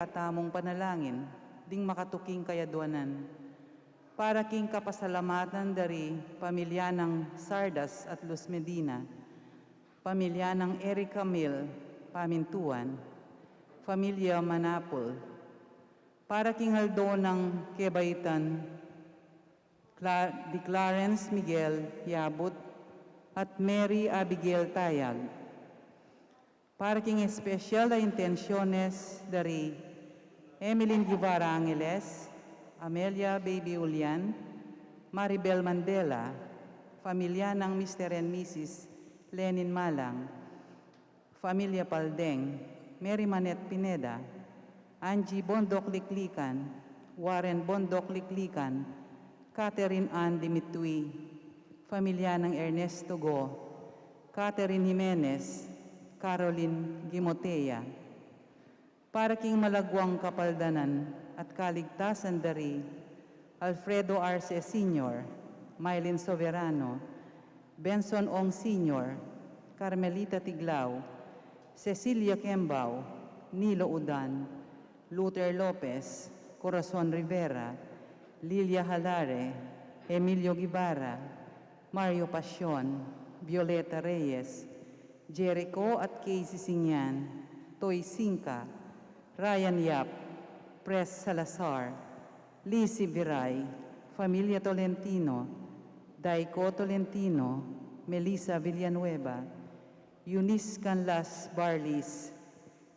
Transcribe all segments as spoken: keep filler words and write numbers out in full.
kekatamung panalangin ding makatuking kayaduanan. Para king kapasalamatan dari pamilya nang Sardas at Luz Medina, pamilya nang Erica Mil Pamintuan, pamilya Manapul. Para king aldo nang kebaitan Cla-, di Clarence Miguel Yabut at Mary Abigail Tayag. Para king espesyal a intensyones dari Emeline Guevara Angeles, Amelia Baby Ulian, Maribel Mandela, pamilya nang Mister and Missus Lenin Malang, pamilya Paldeng, Mary Manette Pineda, Angie Bondoc Liklikan, Warren Bondoc Liklikan, Catherine Ann Dimitui, pamilya nang Ernesto Go, Catherine Jimenez, Caroline Gimotea. Para king malaguang kapaldanan at kaligtasan dari Alfredo Arce Senior, Mylene Soberano, Benson Ong Senior, Carmelita Tiglao, Cecilia Kembao, Nilo Udan, Luther Lopez, Corazon Rivera, Lilia Halare, Emilio Guevara, Mario Pasion, Violeta Reyes, Jericho at Casey Singyan, Toy Singka, Ryan Yap, Pres Salazar, Lizzie Viray, Familia Tolentino, Daiko Tolentino, Melissa Villanueva, Eunice Canlas Barlis,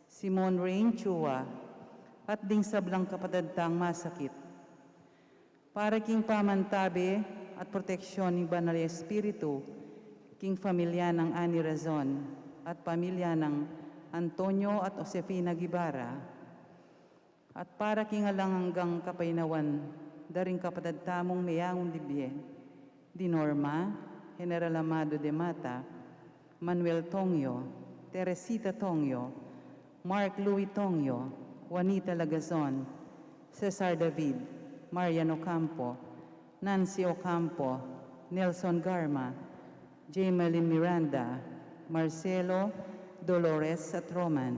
Simon Rain Chua, at ding sablang kapatad tang masakit. Para king pamantabe at proteksyon ning Banal a Espiritu, king pamilya nang Ani Razon at pamilya nang Antonio at Josefina Guevara, at para king alang anggang kapaynawan da ring kapatad tamung meyangun libie, di Norma, General Amado de Mata, Manuel Tongyo, Teresita Tongyo, Mark Louis Tongyo, Juanita Lagazon, Cesar David, Marian Ocampo, Nancy Ocampo, Nelson Garma, Jamelin Miranda, Marcelo, Dolores at Roman,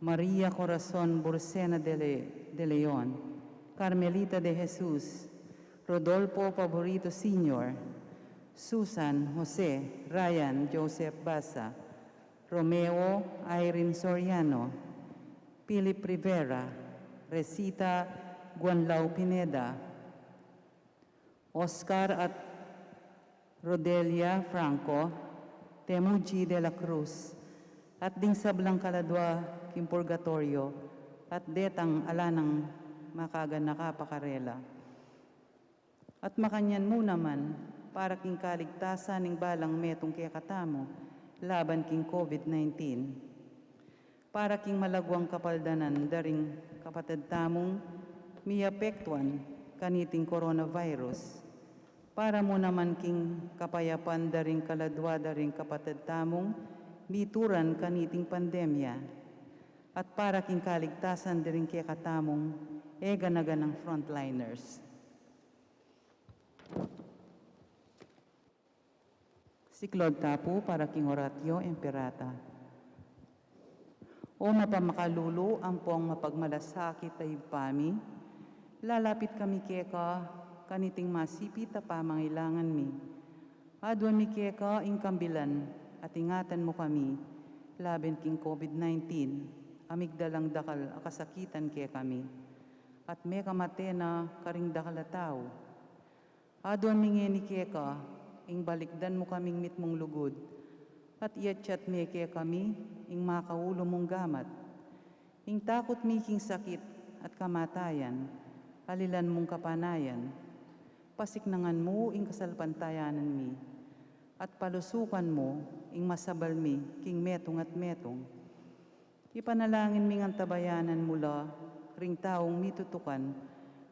Maria Corazon Burcena de Le-, de Leon, Carmelita de Jesus, Rodolfo Favorito Senior, Susan, Jose, Ryan, Joseph Basa, Romeo, Irene Soriano, Philip Rivera, Resita Guanlao Pineda, Oscar at Rodelia Franco, Temuji de la Cruz, at ding sablang kaladua king purgatoryo, at detang ala nang makaganaka pa karela. At makanyan mu naman, para king kaligtasan ning balang metung kekatamu, laban king COVID nineteen. Para king malaguang kapaldanan da ring kapatad tamung miapektuan kaniting coronavirus. Para mu naman king kapayapan da ring kaladua da ring kapatad tamung mituran kaniting pandemya. At para king kaligtasan da ring kekatamung eganaganang frontliners. Siklaud ta pu para king Oratio Imperata. O mapamakalulu ampong mapagmalasakit a Ibpa mi, lalapit kami keka kaniting masipit a pamangailangan mi. Aduan mi keka ing kambilan at ingatan mu kami laban king COVID nineteen a migdalang dakal a kasakitan kekami, at mekamate na karing dakal a tau. Aduan mi ngeni keka ing balikdan mu kaming mitmung lugud, at iatsat me kekami ing makaulu mung gamat. Ing takut mi king sakit at kamatayan, alilan mung kapanayan, pasiknangan mu ing kasalpantayanan mi, at palusukan mu ing masabal mi king metung at metung. Ipanalangin ming antabayanan mu la ring taung mitutukan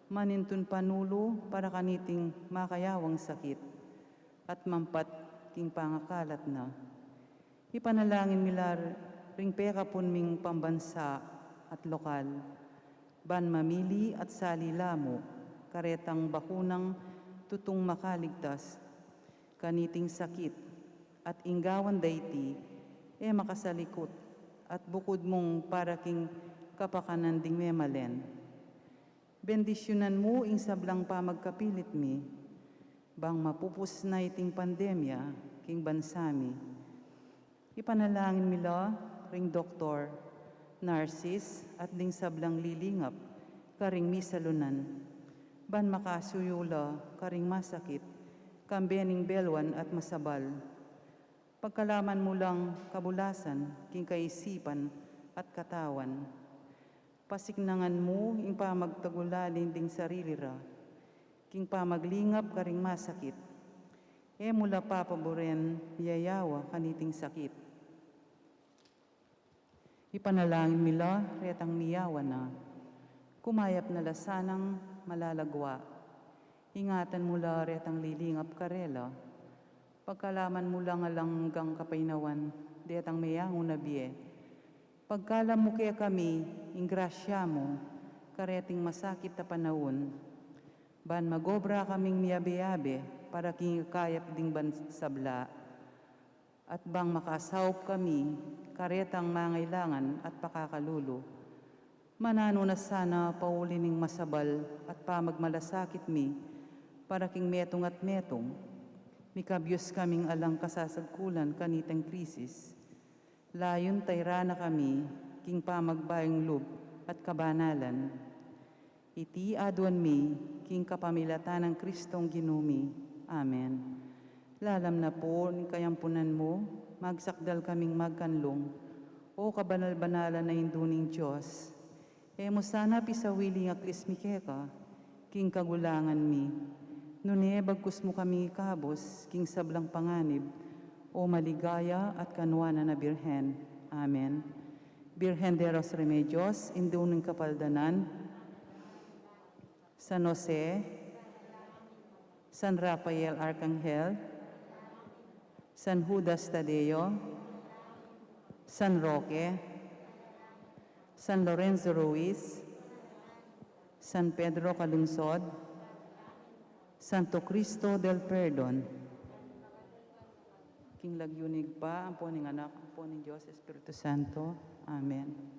manintun panulu para kaniting makayawang sakit at mampat king pangakalat na. Ipanalangin mi la ring pekapun ming pambansa at lokal, ban mamili at sali la mu karetang bakunang tutung makaligtas kaniting sakit, at ing gawan da iti e makasalikut, at bukud mung para king kapakanan ding memalen. Bendisyunan mu ing sablang pamagkapilit mi, bang mapupus na iting pandemya king bansa mi. Ipanalangin mi la ring doktor, narsis, at ding sablang lilingap karing misalunan, ban makasuyu la karing masakit, kambe ning belwan at masabal. Pagkalaman mu lang kabulasan king kaisipan at katawan. Pasiknangan mu ing pamagtagulaling ding sarili ra king pamaglingap karing masakit. E mu la papaburen miyayawa kaniting sakit. Ipanalangin mi la retang miyawa na. Kumayap na la sanang malalagwa. Ingatan mu la retang lilingap karela. Pagkalaman mu lang alang anggang kapaynawan detang meyangu na bie. Pagkalam mu kekami ing grasya mu kareting masakit a panaun, ban magobra kaming miyabe-yabe para king ikakayap ding bansabla, at bang makasaup kami karetang mangailangan at pakakalulu. Mananu na sana pauli ning masabal at pamagmalasakit mi para king metung at metung. Mikabyus kaming alang kasasagkulan kanitang krisis. Layun tayra na kami king pamagbayung lub at kabanalan. Iti aduan mi king kapamilatan nang Kristong Ginu mi. Amen. Lalam na pu ning kayampunan mu, magsakdal kaming magkanlung, O kabanal-banalan a Indu ning Dios. E mu sana pisawili ing aklis mi keka king kagulangan mi, nune bagkus mu kaming ikabus king sablang panganib, O maligaya at kanuanan a Birhen. Amen. Birhen de los Remedios, Indu ning Kapaldanan, San Jose, San Rafael Arcangel, San Judas Tadeo, San Roque, San Lorenzo Ruiz, San Pedro Calungsod, Santo Cristo del Perdon. King lagyu ning Ibpa, ampo ning Anak, ampo ning Dios Espiritu Santo. Amen.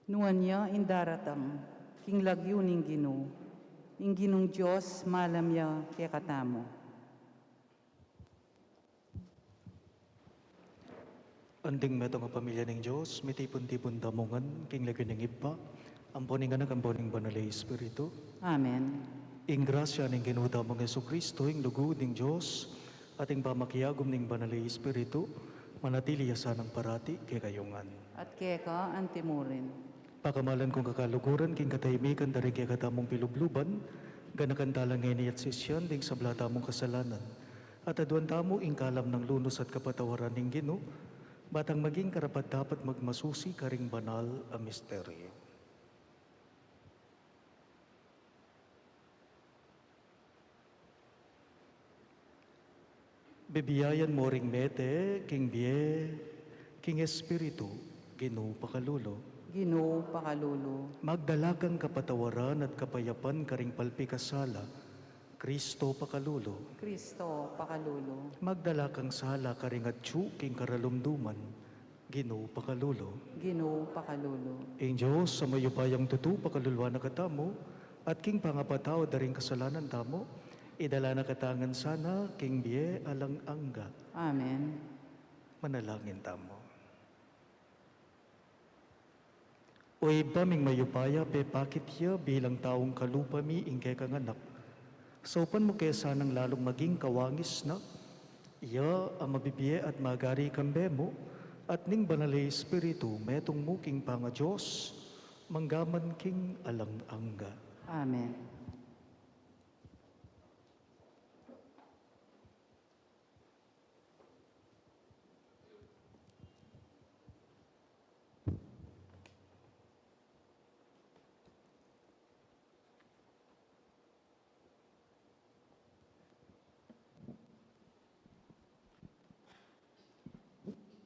Nuan ya ing daratang king lagyu ning Ginu, ing Ginung Dios malam ya kekatamu. Anting metung a pamilya ning Dios, mitipun-tipun tamu ngan king lagyu ning Ibpa, ampo ning Anak, ampo ning Banal a Espiritu. Amen. Ing grasya ning Ginu tamung Jesucristo, ing lugud ning Dios, at ing pamakiagum ning Banal a Espiritu, manatili ya sanang parati kekayu ngan. At keka anti murin. Pakamalan kung kakaluguran, king katahimikan da ring kekatamung pilubluban, ganakan tala ngeni at sisian ding sabla tamung kasalanan. At aduan tamu ing kalam nang lunus at kapatawaran ning Ginu, batang maging karapat-dapat magmasusi karing banal a misteryo. Bibiayan mu ring mete king bie, king espiritu, Ginu pakalulu. Ginu pakalulu. Magdala kang kapatawaran at kapayapan karing palpikasala, Kristo pakalulu. Kristo pakalulu. Magdala kang sala karing atyu king karalumduman, Ginu pakalulu. Ginu pakalulu. Ing Dios a mayupayang tutu pakaluluan na katamu, at king pangapatawad da ring kasalanan tamu, idala na katamu ngan sana king bie alang angga. Amen. Manalangin tamu. O Ibpa ming mayupaya, pepakit ya bilang taung kalupa mi ing kekang Anak. Saupan mu ke sanang lalung maging kawangis na, iya a mabibie at magari kambe mu, at ning Banal a Espiritu metung mu king pangaDios, manggaman king alang angga. Amen.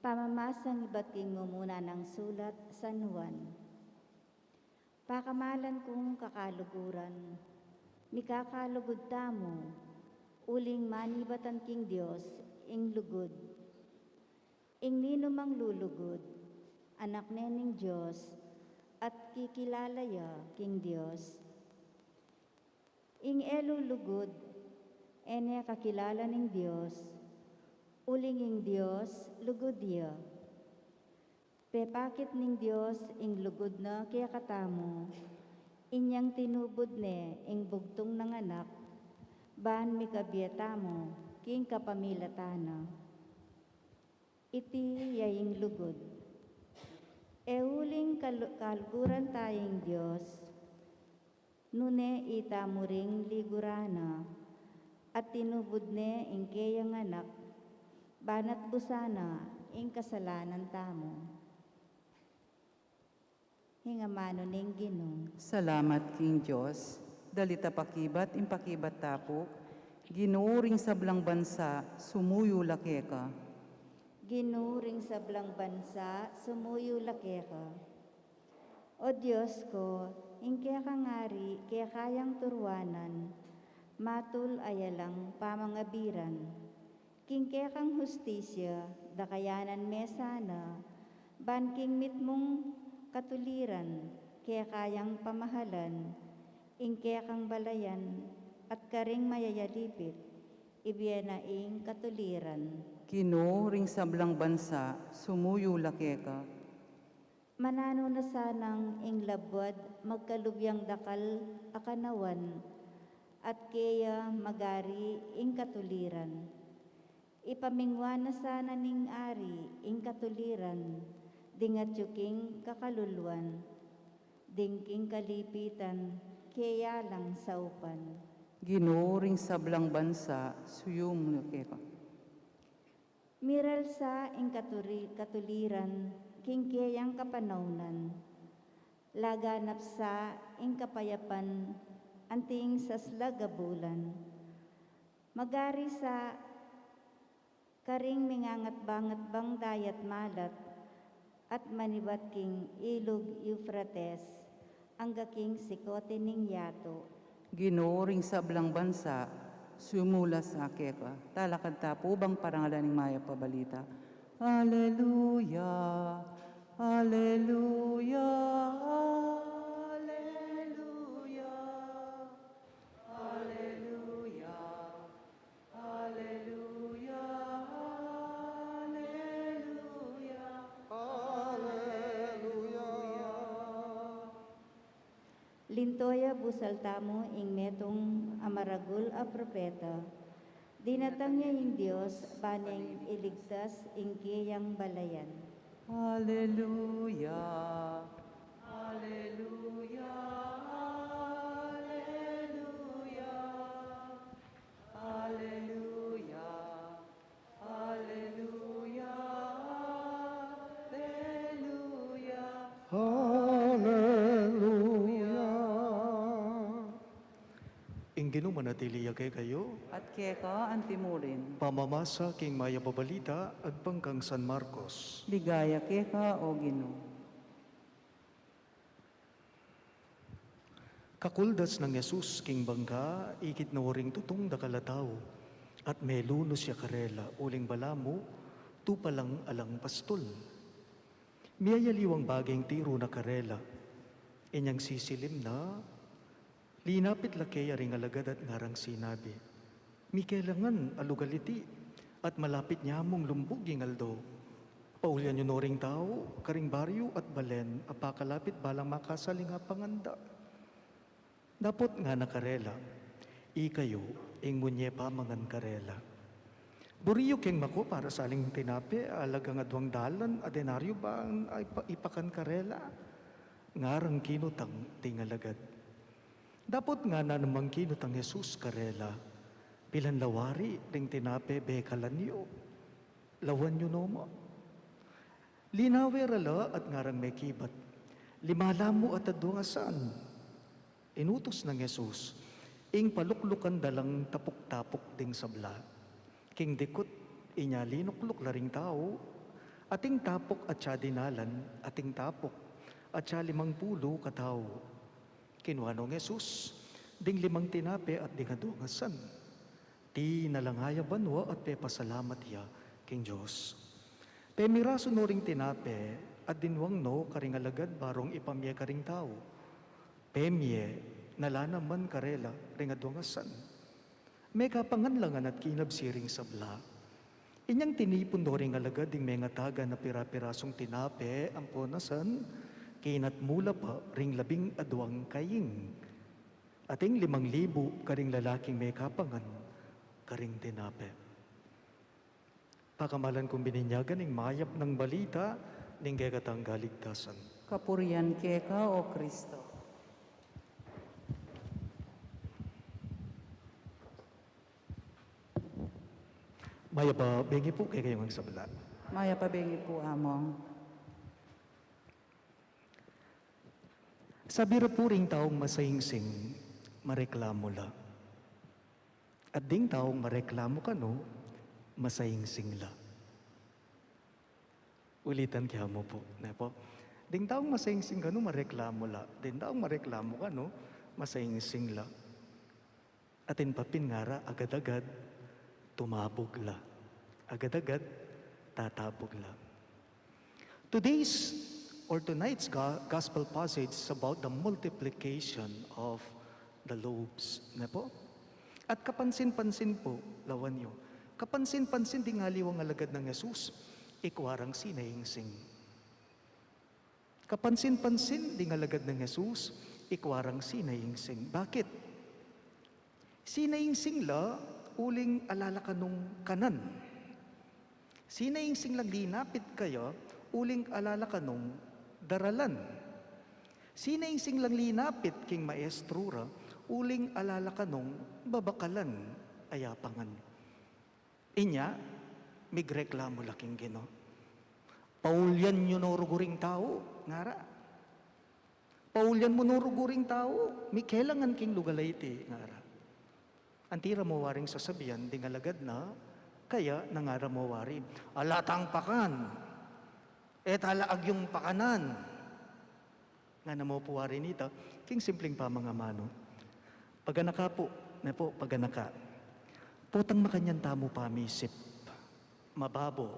Pamamasang ibat king mumuna nang sulat San Juan. Pakamalan kung kakaluguran, mikakalugud tamu, uling manibatan king Dios ing lugud. Ing ninumang lulugud, anak ne ning Dios, at kikilala ya king Dios. Ing e lulugud, e ne kakilala ning Dios, uling ing Dios lugud ya. Pepakit ning Dios ing lugud na kekatamu, inyang tinubud ne ing bugtung nang Anak, ban mikabie tamu king kapamilatan na. Iti ya ing lugud. E uling kalu-, kaluguran taya ing Dios, nune itamu ring liguran na, at tinubud ne ing keyang Anak, ban atbusan na ing kasalanan tamu. Ing amanu ning Ginu. Salamat king Dios. Dalit a pakibat, ing pakibat tapu. Ginu, ring sablang bansa, sumuyu la keka. Ginu, ring sablang bansa, sumuyu la keka. O Dios ko, ing kekang ari, keka yang turuanan, matul a yalang pamangabiran. King kekang hustisya, dakayanan me sana, ban king mitmung katuliran, keka yang pamahalan, ing kekang balayan, at karing mayayalipit, ibie na ing katuliran. Ginu, ring sablang bansa, sumuyu la keka. Mananu na sanang ing labuad magkalubyang dakal a kanawan, at keya magari ing katuliran. Ipamingwa na sana ning ari ing katuliran, ding atyu king kakaluluan, ding king kalipitan, keya lang saupan. Ginu, ring sablang bansa, sumuyu la keka. Miralsa ing katuri-, katuliran, king keyang kapanaunan. Laganap sa ing kapayapan, anting saslag a bulan. Magari sa karing mingangatbangatbang dayat malat, at manibat king ilug Euphrates, angga king sikote ning yatu. Ginu, ring sablang bansa, sumuyu la keka. Talakad tapu bang parangalan ing mayap a balita. Alleluia! Aleluya, aleluya, aleluya, aleluya, aleluya, aleluya. Linto ya busal tamu ing metung a maragul a propeta. Dinatang ya ing Dios, ba neng iligtas ing keyang balayan. Aleluya, aleluya, aleluya, aleluya, aleluya, aleluya, aleluya. Ing Ginu manatili ya kekayu. At keka antimurin. Pamamasa king Mayap a Balita agpang kang San Marcos. Ligaya keka, o Ginu. Kakuldas nang Jesus king bangka, ikit na ring tutung dakal a tau, at melunus ya karela, uling balamu tupa lang alang pastul. Miyayaliwang baging tiru na karela. Inyang sisilim na, linapit la keya ring alagad at ngarang sinabi, "Mikelangan a lugal iti, at malapit ne mung lumbug ing aldo. Paulyan yu no ring tau karing baryu at balen a pakalapit balang makasal ing apangan da." Dapot ngana karela, "Ikayu ing munye pamangan karela. Buri yu keng mako para saling tinape a alagang aduang dalan a denaryu ban ipa-, ipakan karela." Ngarang kinutang ding alagad. Dapot ngana namang kinutang Jesus karela, "Pilan la wari ding tinape bekalan yu? Lawan yu no mu." Linawe ra la at ngarang mekibat, "Lima la mu at aduang asan." Inutus nang Jesus, ing paluklukan da lang tapuk-tapuk ding sabla. King dikut, inya linukluk la ring tau, ating tapuk atsa dinalan, ating tapuk atsa limang pulu katau. Kinua nong Jesus ding limang tinape at ding aduang asan, tinalangaya banua at pepasalamat ya king Dios. Pemirasu no ring tinape at dinwang no karing alagad barong ipamie karing tau. Pemie na la naman karela ring aduang asan. Mekapangan la ngan at kinabsi ring sabla. Inyang tinipun no ring alagad ding mengatagan a pira-pirasung tinape ampon asan, kinat mu la pa ring labing aduang kaing. Ating limang libu karing lalaking mekapangan karing tinape. Pakamalan kung bininyagan ing mayap nang balita ning kekatang kaligtasan. Kapurian keka, O Kristo. Mayap a bengi pu kekayung sabla. Mayap a bengi pu, Among. Sabi ra pu ring taung masaingsing, mareklamu la. At ding taung mareklamu kanu, masaingsing la. Ulitan ke mu pu, ne pu. Ding taung masaingsing kanu, mareklamu la. Ding taung mareklamu kanu, masaingsing la. Atin pa pin ngara, agad-agad tumabug la. Agad-agad tatabug la. Today's or tonight's go-, gospel passage is about the multiplication of the loaves, ne pu? At kapansin-pansin pu, lawan yu, kapansin-pansin ding aliwang alagad nang Jesus, ikua rang sinaingsing. Kapansin-pansin ding alagad nang Jesus, ikua rang sinaingsing. Bakit? Sinaingsing la uling ala la kanung kanan. Sinaingsing lang linapit kaya uling ala la kanung daralan. Sinaingsing lang linapit king maestro ra uling ala la kanung babakalan a yapangan. Inya, migreklamu la king Ginu. "Paulyan yu no rugu ring tau," ngara. "Paulyan mu no rugu ring tau, mikelangan king lugal a iti," ngara. Anti ra mu waring sasabian ding alagad na kaya? Ngara mu wari, "Ala tang pakan. E tala agyung pakanan." Ngana mu pu wari nita, king simpling pamangamanu. Paganaka pu, ne pu, paganaka. Potang makanyan tamu pamisip, mababo.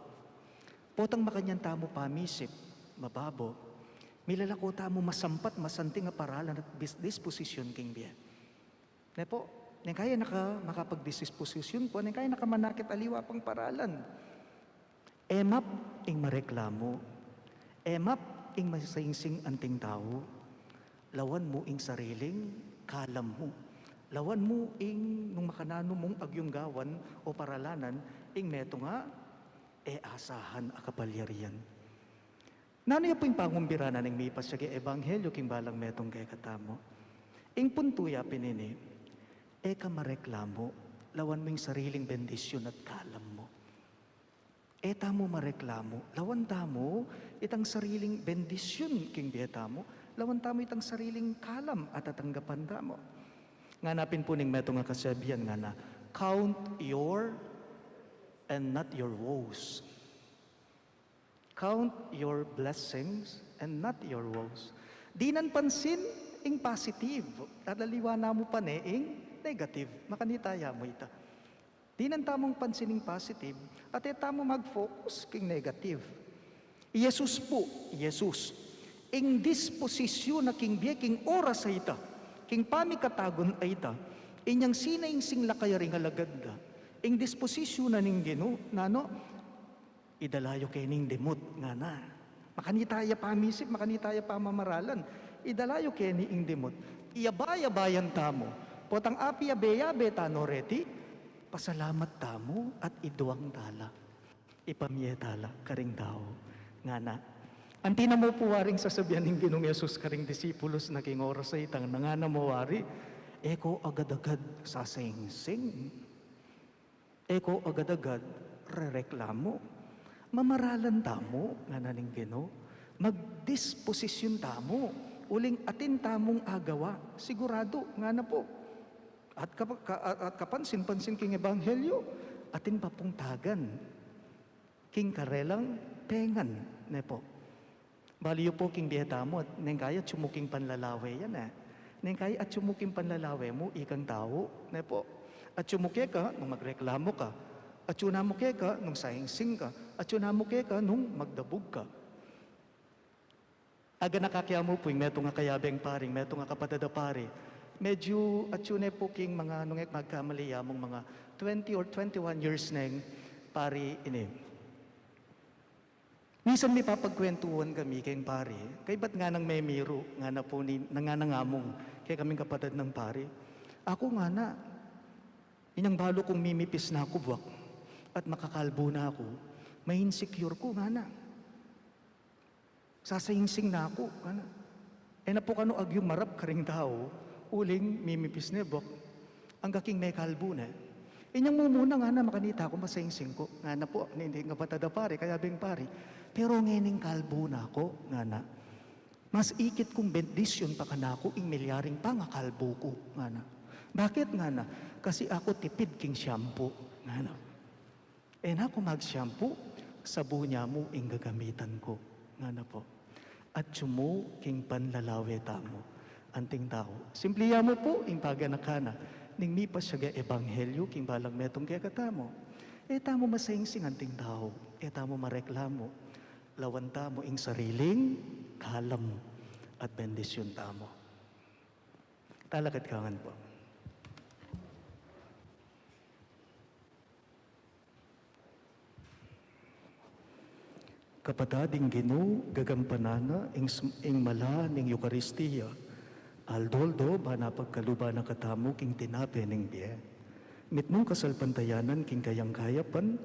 Potang makanyan tamu pamisip, mababo. Milalako tamu masampat, masanting a paralan at bis-, disposisyun king bie. Ne pu, neng kaya na ka makapagdisposisyun pu, neng kaya na ka manakit aliwa pang paralan. E map ing mareklamu, e map ing masaingsing anting tau, lawan mu ing sariling kalam mu, lawan mu ing nung makananu mung agyung gawan o paralanan, ing metung a e asahan a kapalyarian. Nanu ya pu ing pangumbira na ning mipasiag a ebanghelyo king balang metung kekatamu? Ing puntu ya pin ini, e ka mareklamu, lawan mu ing sariling bendisyun at kalam mu. E tamu mareklamu, lawan tamu itang sariling bendisyun king bie tamu, lawan tamu itang sariling kalam a tatanggapan tamu. Ngana pin pu ning metung a kasabian ngana, "Count your and not your woes." Count your blessings and not your woes. Dinan pansin ing positive, at aliwa na mu pane ing negative. Makanita ya mu ita. Dinan tamung pansin ing positive, at e tamu mag-focus king negative. I Jesus pu, i Jesus. Ing disposisyun na king bie, king oras a ita, king pamikatagun a ita, inyang sinaing sing lakay a ring alagad da. Ing disposisyun na ning Ginu, nanu, "Idala yu keni ing dimut," ngana. Makanita ya pamisip, makanita ya pamamaralan. "Idala yu keni ing dimut." Iyabay-abayan tamu. Potang apiyabe-yabe tanu reti, pasalamat tamu at iduang tala. Ipamie tala karing tau. Ngana. Anti na mu pu waring sasabian ning Ginung Jesus karing disipulus na king oras a ita, ngana mu wari, "E ko agad-agad sasaingsing." E ko agad-agad rereklamu. Mamaralan tamu, ngana ning Ginu. Magdisposisyun tamu. Uling atin tamung agawa. Siguradu, ngana pu. At kapa-, ka-, at, at kapansin-pansin king ebanghelyo, atin pa pung tagan king karelang pengan, ne pu. Bali yu pu king bie tamu, at neng kaya atyu mu king panlalawe yan, e. Neng kaya atyu mu king panlalawe mu, ikang tau, ne pu. Atyu mu keka nung magreklamu ka. Atyu na mu keka nung saingsing ka. Atyu na mu keka nung magdabug ka. Aganaka ke mu pu ing metung a kayabeng pari, ing metung a kapatad a pari. Medyu atyu ne pu king manga, nung e ku magkamali ya mung manga twenty or twenty-one years neng pari ini. Minsan mipapagkwentuhan kami keng pari, kaybat nganang memiru, ngana pu ni, nganang amung, kekaming kapatad nang pari. Aku ngana, inyang balu kung mimipis na ku buak, at makakalbu na ku, ma-insecure ku ngana. Sasaingsing na ku, ngana. E na pu kanu agyu marap karing tau, uling mimipis ne buak. Angga king mekalbu ne. Inyang mumuna ngana, makanita ku masaingsing ku. Ngana pu, ning kapatad a pari, kayabeng pari. Pero ngening kalbu na ku, ngana. Mas ikit kung bendisyun pa kanaku ing milyaring pangakalbu ku, ngana. Bakit, ngana? Kasi aku tipid king shampoo, ngana. E na ku mag-shampoo, sabun ya mu ing gagamitan ku, ngana pu. Atyu mu king panlalawe tamu anting tau. Simple ya mu pu ing paganaka na ning mipasiag a ebanghelyo king balang metung kekatamu. E tamu masaingsing anting tau, e tamu mareklamu, lawan tamu ing sariling kalam at bendisyun tamu. Talakad ka ngan pu. Kapatad, ing Ginu gagampanan na ing s-, ing mala ning Eukaristia. Aldo-aldo ba na pagkaluban na katamu king tinape ning bie. Mitmung kasalpantayanan king kayang kayapan,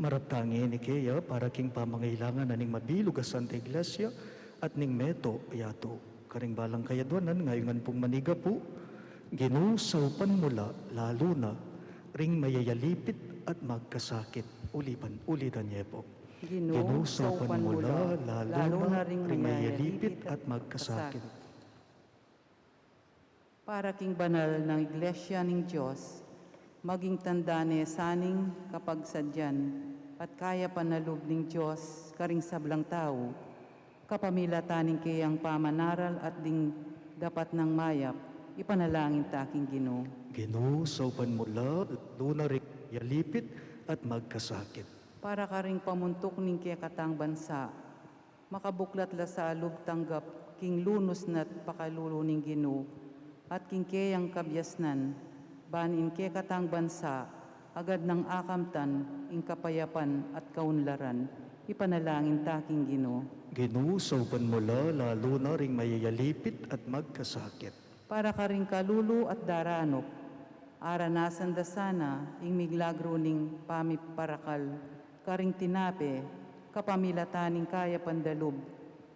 marap ta ngeni keya para king pamangailangan na ning mabilug a Santa Iglesia at ning meto yatu. Karing balang kayadwanan, ngayungan pung manigapu, Ginu, saupan mu la, lalu na ring mayayalipit at magkasakit. Uliban, ulidan ye pu. Ginu, saupan mu la, lalu na ring mayayalipit at magkasakit. Para king banal nang Iglesia ning Dios, maging tanda ne sa ning kapagsadyan at kayapan a lub ning Dios karing sablang tau, kapamilatan ning keyang pamanaral at ding dapat nang mayap, ipanalangin ta king Ginu. Ginu, saupan mu la, lalu na ring mayayalipit at magkasakit. Para karing pamuntuk ning kekatang bansa, makabuklat la sa lub tanggap king lunus na't pakalulu ning Ginu, at king keyang kabiasnan, ban ing kekatang bansa, agad nang akamtan ing kapayapan at kaunlaran, ipanalangin ta king Ginu. Ginu, saupan mu la, lalu na ring mayayalipit at magkasakit. Para karing kalulu at daranup, aranasan da sana ing milagru ning pamiparakal karing tinape, kapamilatan ning kayapan da lub,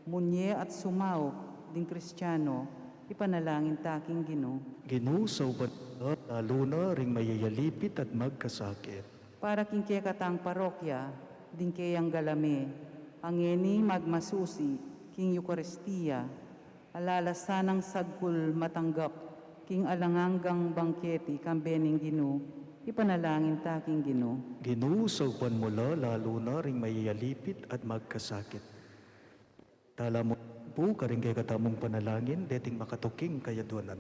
munye at sumaup ding Kristiano, ipanalangin ta king Ginu. Ginu, saupan mu la, lalu na ring mayayalipit at magkasakit. Para king kekatang parokya, ding keyang galame, a ngeni magmasusi king Eukaristia, ala la sanang sagkul matanggap king alang anggang bangketi kambe ning Ginu, ipanalangin ta king Ginu. Ginu, saupan mu la, lalu na ring mayayalipit at magkasakit. Tala mu pu karing kekatamung panalangin deting makatuking kayaduanan.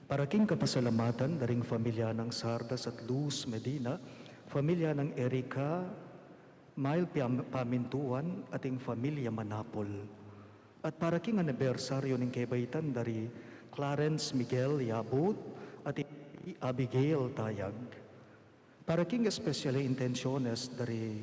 Para king kapasalamatan da ring familia nang Sardas at Luz Medina, familia nang Erica Mail Piam-, Pamintuan, at ing familia Manapol. At para king anibersaryo ning kebaitan da ri Clarence Miguel Yabut at i Abigail Tayag. Para king espesyal a intensyones da ri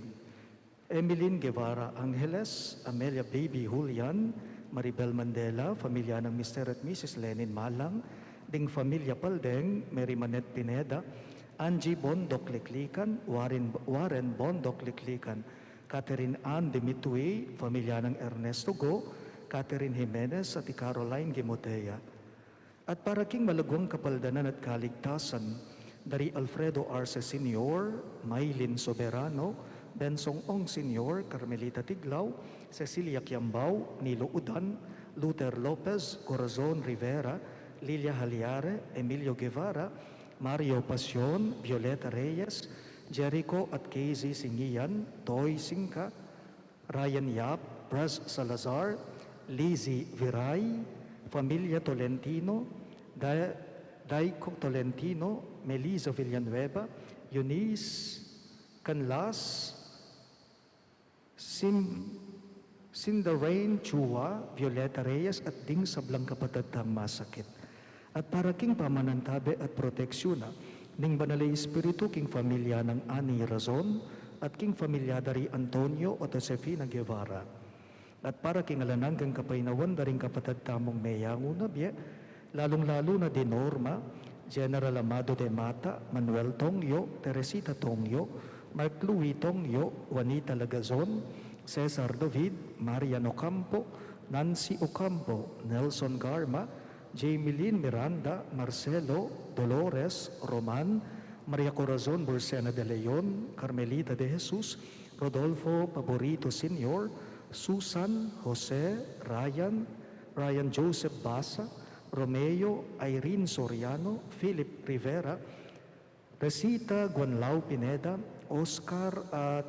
Emilyn Guevara Angeles, Amelia Baby Julian, Maribel Mandela, familia nang Mister at Missus Lenin Malang, ding familia Paldeng, Mary Manette Pineda, Angie Bondoc Liklikan, Warren, Warren Bondoc Liklikan, Catherine Ann Dimitui, familia nang Ernesto Go, Catherine Jimenez at i Caroline Gimotea. At para king malagwang kapaldanan at kaligtasan da ri Alfredo Arce Senior, Maylin Soberano, Bensong Ong Senior, Carmelita Tiglao, Cecilia Kiambao, Nilo Udan, Luther Lopez, Corazon Rivera, Lilia Haliare, Emilio Guevara, Mario Pasion, Violeta Reyes, Jericho at Casey Singian, Toy Singka, Ryan Yap, Pras Salazar, Lizzie Viray, familia Tolentino, Da-, Daiko Tolentino, Melissa Villanueva, Eunice Canlas, Sim-, Cinda Rain Chua, Violeta Reyes, at ding sablang kapatad tang masakit. At para king pamanantabe at proteksyun na ning Banal a Espiritu king familia nang Ani Razon, at king familia da ri Antonio at Josefina Guevara. At para king alang anggang kapaynawan da ring kapatad tamung meyangu na bie, lalung-lalu na di Norma, General Amado de Mata, Manuel Tongyo, Teresita Tongyo, Mark Louis Tongyo, Juanita Lagazon, Cesar David, Marian Ocampo, Nancy Ocampo, Nelson Garma, Jameline Miranda, Marcelo, Dolores, Roman, Maria Corazon Bursena de Leon, Carmelita de Jesus, Rodolfo Paborito Senior, Susan, Jose, Ryan, Ryan Joseph Basa, Romeo, Irene Soriano, Philip Rivera, Resita Guanlao Pineda, Oscar at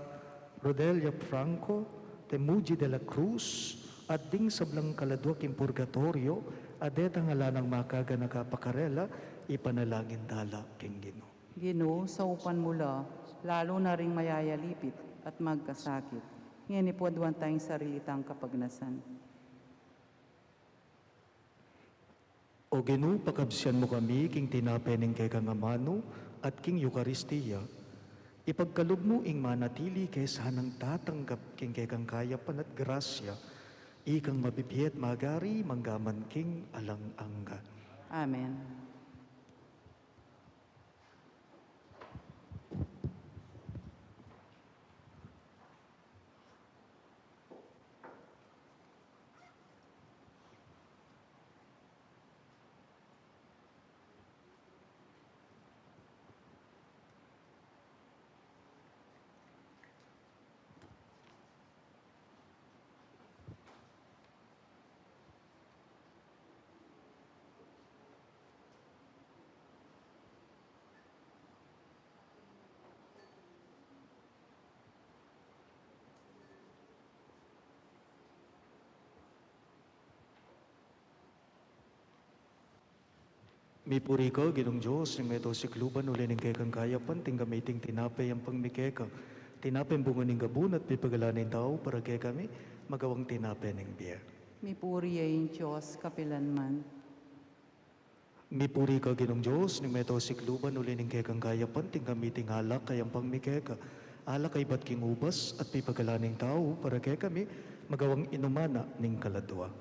Rodelia Franco, Temuji de la Cruz, at ding sablang kaladua king purgatoryo, a detang ala nang makaganaka pa karela, ipanalangin da la king Ginu. Ginu, saupan mu la, lalu na ring mayayalipit at magkasakit. Ngeni pu aduan tang sarili tang kapagnasan. O Ginu, pakabsian mu kami king tinape ning kekang amanu at king Eukaristia. Ipagkalub mu ing manatili ke sanang tatanggap king kekang kayapan at grasya, ikang mabibie at magari manggaman king alang angga. Amen. Mipuri ka, Ginung Dios, ning meto sikluban, uli ning kekang kayapan, tinggap mi iting tinape ampong mikeka, Tinape ning bunga ning gabun at pipagalan ning tau para kekami, magawang tinape ning bie. Mipuri ya ing Dios kapilanman. Mipuri ka, Ginung Dios ning meto sikluban, uli ning kekang kayapan, tinggap mi iting alak, kayapan mi keka. Alak a ibat king ubas at pipagalan ning tau para kekami, magawang inuman na ning kaladua.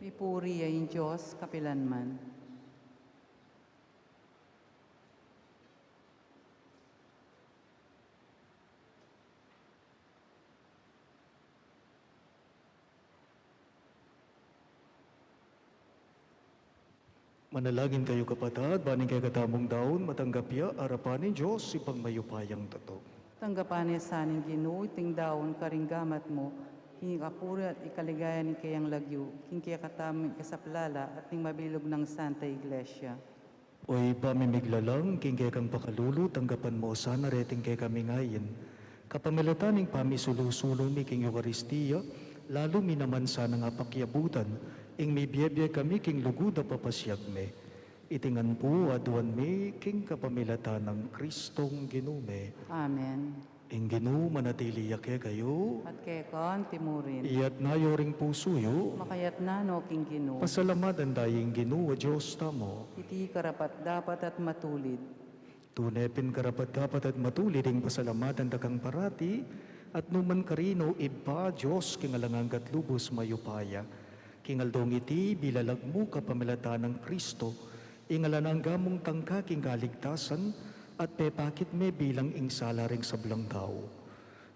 Mipuri ya ing Dios kapilanman. Manalangin kayu, kapatad, ban ing kekatamung daun matanggap ya arapan ning Dios, Ibpang mayupayang tutu. Tanggapan na sa ning Ginu iting daun karing gamat mu, king ikapuri at ikaligaya ning keyang lagyu, king kekatamung ikasaplala at ning mabilug nang Santa Iglesia. O Ibpa ming miglalang, king kekang pakalulu, tanggapan mu sana reting kekaming ain, kapamilatan ning pamisulu-sulu mi king Eukaristia, lalu mi naman sanang apakyabutan ing mibie-bie kami king lugud a papasiag mi. Iti ngan pu aduan mi king kapamilatan nang Kristong Ginu mi. Amen. Ing Ginu manatili ya kekayu. At keka anti mu rin. Iyatas yu ring pusu yu. Makayatas no king Ginu. Pasalamatan da ing Ginu a Dios tamu. Iti karapat-dapat at matulid. Tune pin karapat-dapat at matulid ing pasalamatan da kang parati, at nu man karin, o Ibpa, Dios king alang angga at lubus mayupaya. King aldong iti, bilalag mu kapamilatan nang Kristo ing alang angga mung tangka king kaligtasan, at pepakit me bilang ing sala ring sablang tau.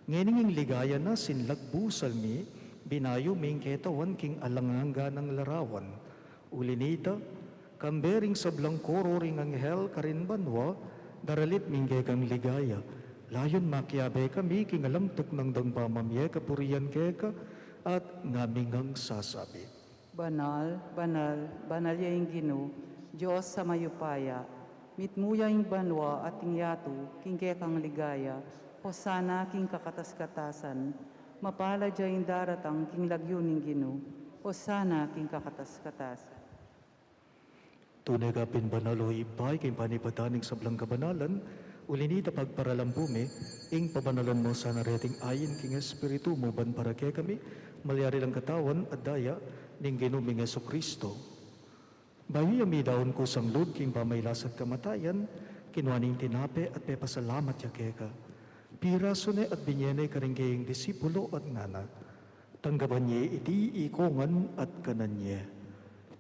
Ngening ing ligaya na sinlagbu salmi, binayu ming ketawan king alang angga nang larawan. Uli nita, kambe ring sablang koro ring anghel karin banua, daralit ming kekang ligaya. Layun makiabe kami king alang tuknang dang pamamie kapurian keka, at ngaming ngan sasabi. Banal, banal, banal ya ing Ginu, Dios a mayupaya. Mitmu ya ing banua at ing yatu king kekang ligaya. Hosana king kakatas-katasan. Mapalad ya ing daratang king lagyu ning Ginu. Hosana king kakatas-katasan. Tune ka pin banal, o Ibpa, king panibatan ning sablang kabanalan, uli nita pagparalampu mi ing pabanalan mu sana reting ain king Espiritu mu, ban para kekami malyari lang katawan at daya ning Ginu ming Jesucristo. Bayu ya midaun kusang lub king pamailas at kamatayan, kinua ne ing tinape at pepasalamat ya keka. Pirasu ne at binye ne karing keyang disipulo at ngana, tanggapan ye iti ikongan at kanan ye.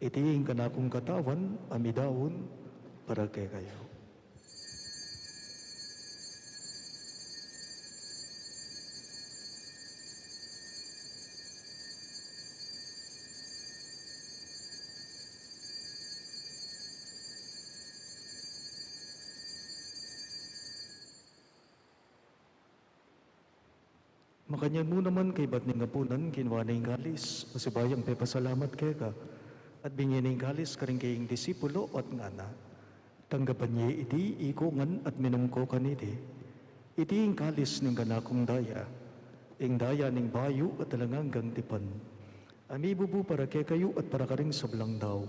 Iti ing kanakung katawan a midaun para kekayu. Makanyan mu naman kaybat ning apunan, kinua ne ing kalis, pasibayung pepasalamat keka, at binye ne ing kalis karing keyang disipulo at ngana, tanggapan ye iti ikongan at minum ko kaniti. Iti ing kalis ning kanakung daya, ing daya ning bayu at alang anggang tipan, a mibubu para kekayu at para karing sablang tau,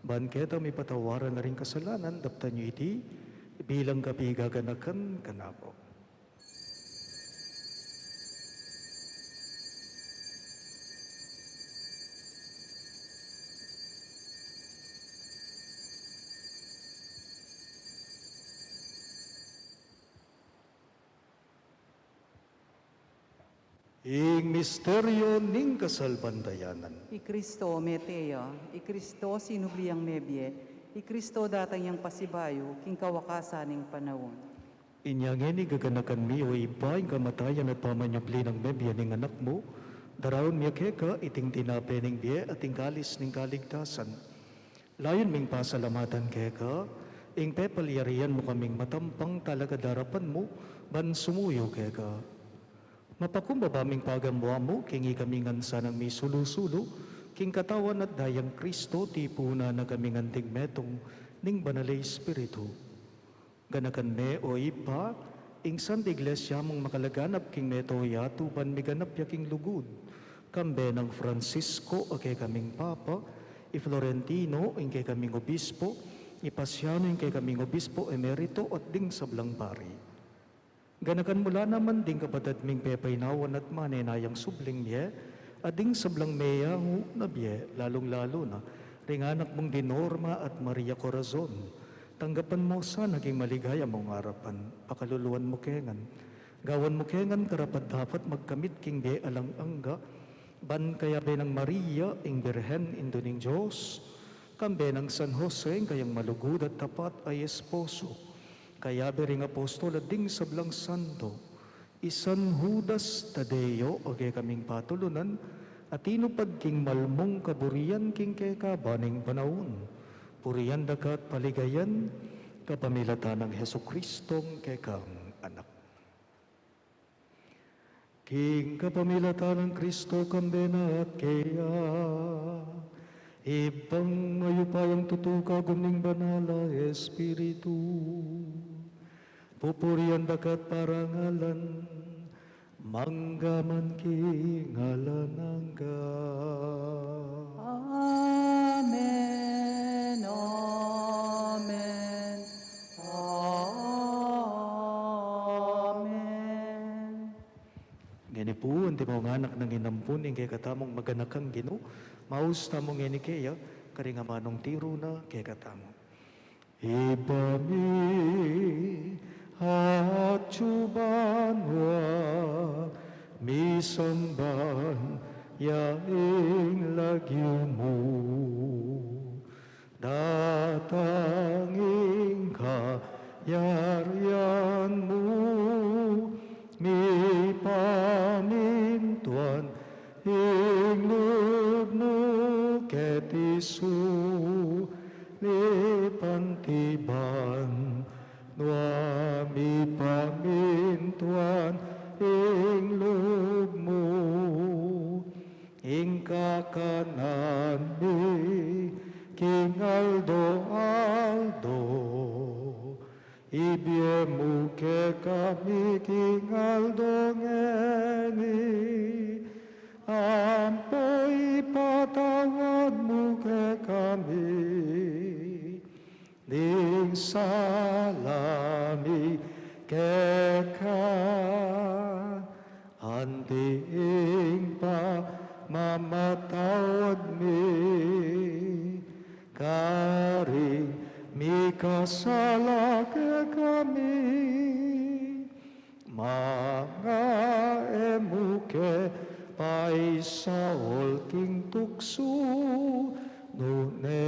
ban keta mipatawaran la ring kasalanan. Daptan yu iti bilang kapigaganakan kanaku. Ing misteryo ning kasalpantayanan. I Kristo mete ya, i Kristo sinubli yang mebie, i Kristo datang yang pasibayu king kawakasan ning panaun. Inya ngeni gaganakan mi, o Ibpa, ing kamatayan at pamanyubli nang mebie ning Anak mu, daraun mi keka iting tinape ning bie at ing kalis ning kaligtasan. Layun ming pasalamatan keka ing pepalyarian mu kaming matampang talakad king arapan mu ban sumuyu keka. Mapakumbaba ming pagamuan mu king ikami ngan sanang misulu-sulu king katawan at dayang Kristo, tipunan na kaming anting metung ning Banal a Espiritu. Ganakan me, o Ibpa, ing Santa Iglesia mung makalaganap king mabilug a yatu ban miganap ya king lugud. Kambe nang Francisco a kekaming Papa, i Florentino ing kekaming Obispo, i Paciano ing kekaming Obispo Emerito at ding sablang pari. Ganakan mu la naman ding kapatad ming pepainawan at manenayang subling mie, at ding sablang meyangu na bie, lalung-lalu na ring anak mung di Norma at Maria Corazon. Tanggapan mu sana king maligaya mung arapan, pakaluluan mu kengan. Gawan mu kengan karapat-dapat magkamit king bie alang angga, ban kayabe nang Maria, ing Birhen, Indu ning Dios, kambe nang San Jose, ing kayang malugud at tapat a esposo, kayabe ring apostol at ding sablang santo, i San Judas Tadeo, a kekaming patulunan, a tinupad king malmung kaburian king kekaban ning panaun. Purian da ka at paligayan, kapamilatan nang Jesucristong kekang Anak. King kapamilatan nang Kristo, kambe na at keya, Ibpang mayupayang tutu, kagum ning Banal a Espiritu, pupurian da ka at parangalan, mangga man king alang angga. Amen, amen, amen. Ngeni pu, antimong anak nang inampun ing kekatamung maganakang Ginu, maus tamu ngeni keya, karing amanung tiru na kekatamu. Ibpa mi, atsu ka banua, misamban ya ing lagyu mu, datang ing kayarian mu, mipamintuan ing lub mu keti sulip anti banua, mipamintuan ing lub mu. Ing kakanan mi king aldo-aldo, ibie mu kekami king aldo ngeni, ampo ipatawad mu kekami ding sala mi keka, anti ing pamamatawad mi karing mikasala kekami. Manga e mu ke paisaul king tuksu, nune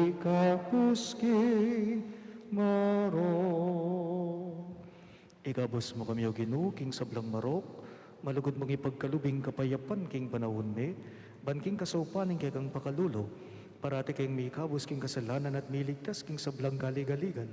ikabus king marok. Ikabus mu kami, O Ginu, king sablang marok, malugud mung ipagkalub ing kapayapan king panaun mi, ban king kasaupan ning kekang pakalulu, parati kaming mikabus king kasalanan at miligtas king sablang kaligaligan.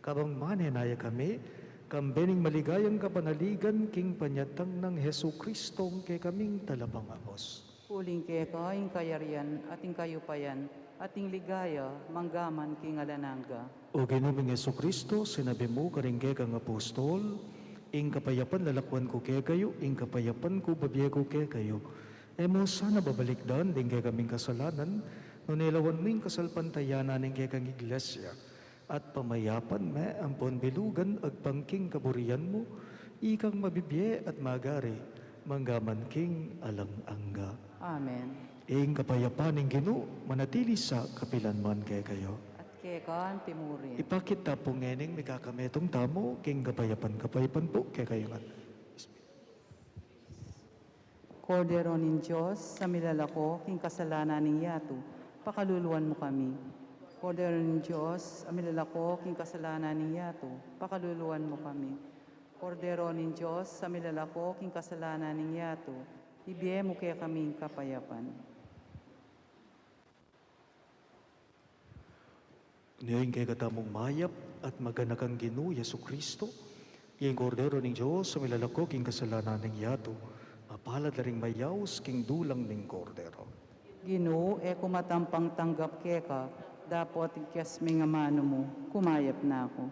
Kabang manenaya kami, kambe ning maligayang kapanaligan king panyatang nang Jesucristong kekaming Talapangabus. Uling keka ing kayarian, at ing kayupayan, at ing ligaya, manggaman king alang angga. O Ginu ming Jesucristo, sinabi mu karing kekang apostol, ing kapayapan lalakuan ku kekayu, ing kapayapan ku babie ku kekayu. E mu sana babalikdan ding kekaming kasalanan, nune lawan mu ing kasalpantayanan ning kekang Iglesia, at pamayapan me ampon bilugan agpang king kaburian mu, ikang mabibie at magari, manggaman king alang angga. Amen. Ing kapayapan ning Ginu, manatili sa kapilanman kekayu. At keka antimurin. Ipakit ta pu ngening mikakametung tamu, king kapayapan, kapayapan pu kekayu ngan. Kordero ning Dios, a milalako king kasalanan ning yatu, pakaluluan mu kami. Kordero ning Dios, a milalako king kasalanan ning yatu, pakaluluan mu kami. Kordero ning Dios, a milalako king kasalanan ning yatu, ibie mu kekami ing kapayapan. Nune ing kekatamung mayap at maganakang Ginu Jesucristo, ing Kordero ning Dios, a milalako king kasalanan ning yatu, mapalad la ring mayaus king dulang ning Kordero. Ginu, e ku matampang tanggap keka, dapot igkas me ing amanu mu, kumayap na ku.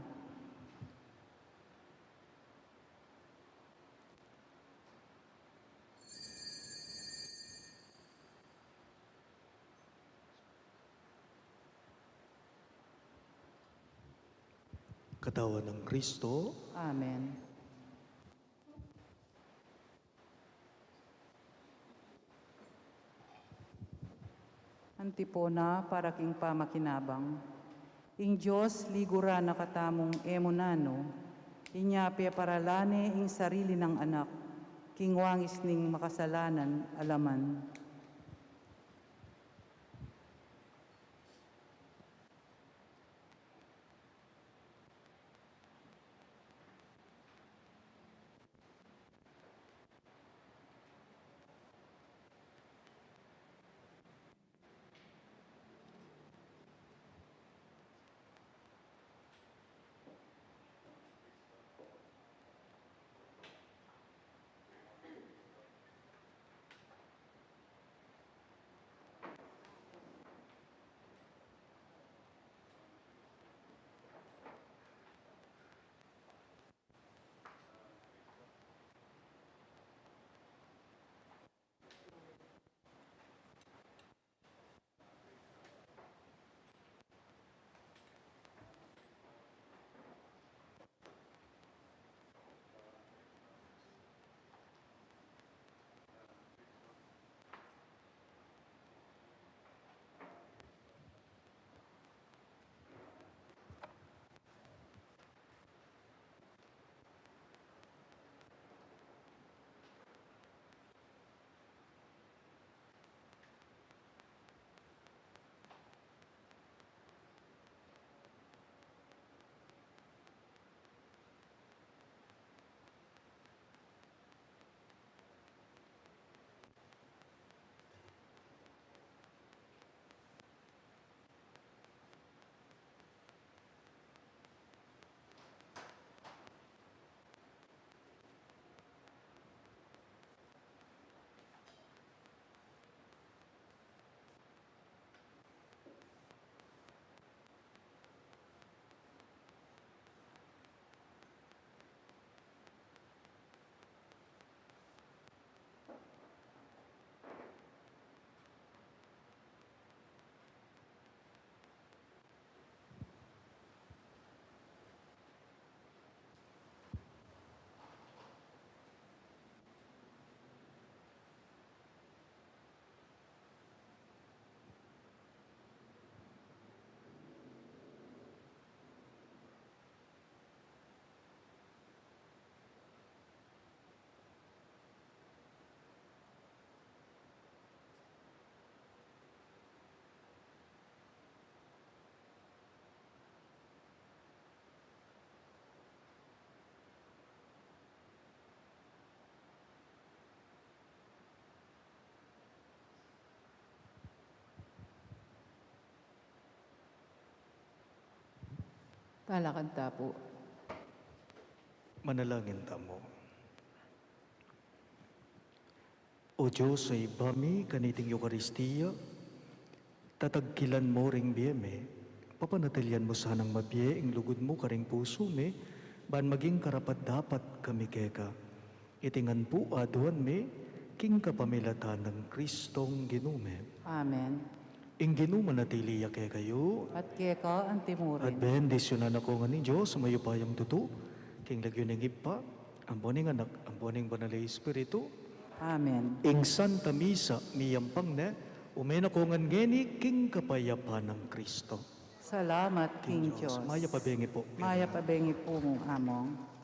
Katawan nang Kristo. Amen. Antipona para king pamakinabang. Ing Dios, ligura na katamung e mu nanu, inya peparalan ne ing sarili nang anak, king wangis ning makasalanan a laman. Talakad ta pu. Manalangin tamu. O Dios, o Ibpa mi, kaniting Eukaristia, tatagkilan mu ring bie mi, papanatilian mu sanang mabie ing lugud mu karing pusu mi, ban maging karapat-dapat kami keka. Iti ngan pu aduan mi, king kapamilatan nang Kristong Ginu mi. Amen. Ing Ginu manatili ya kekayu. At keka antimurin. At bendisyunan na ko ngan ning Dios a mayupayang tutu, king lagyu ning Ibpa, ampo ning Anak, ampo ning Banal a Espiritu. Amen. Ing Santa Misa miyampang ne, ume na ko ngan ngeni king kapayapan nang Kristo. Salamat king Dios. Mayap a bengi pu. Mayap a bengi pu mu, Among.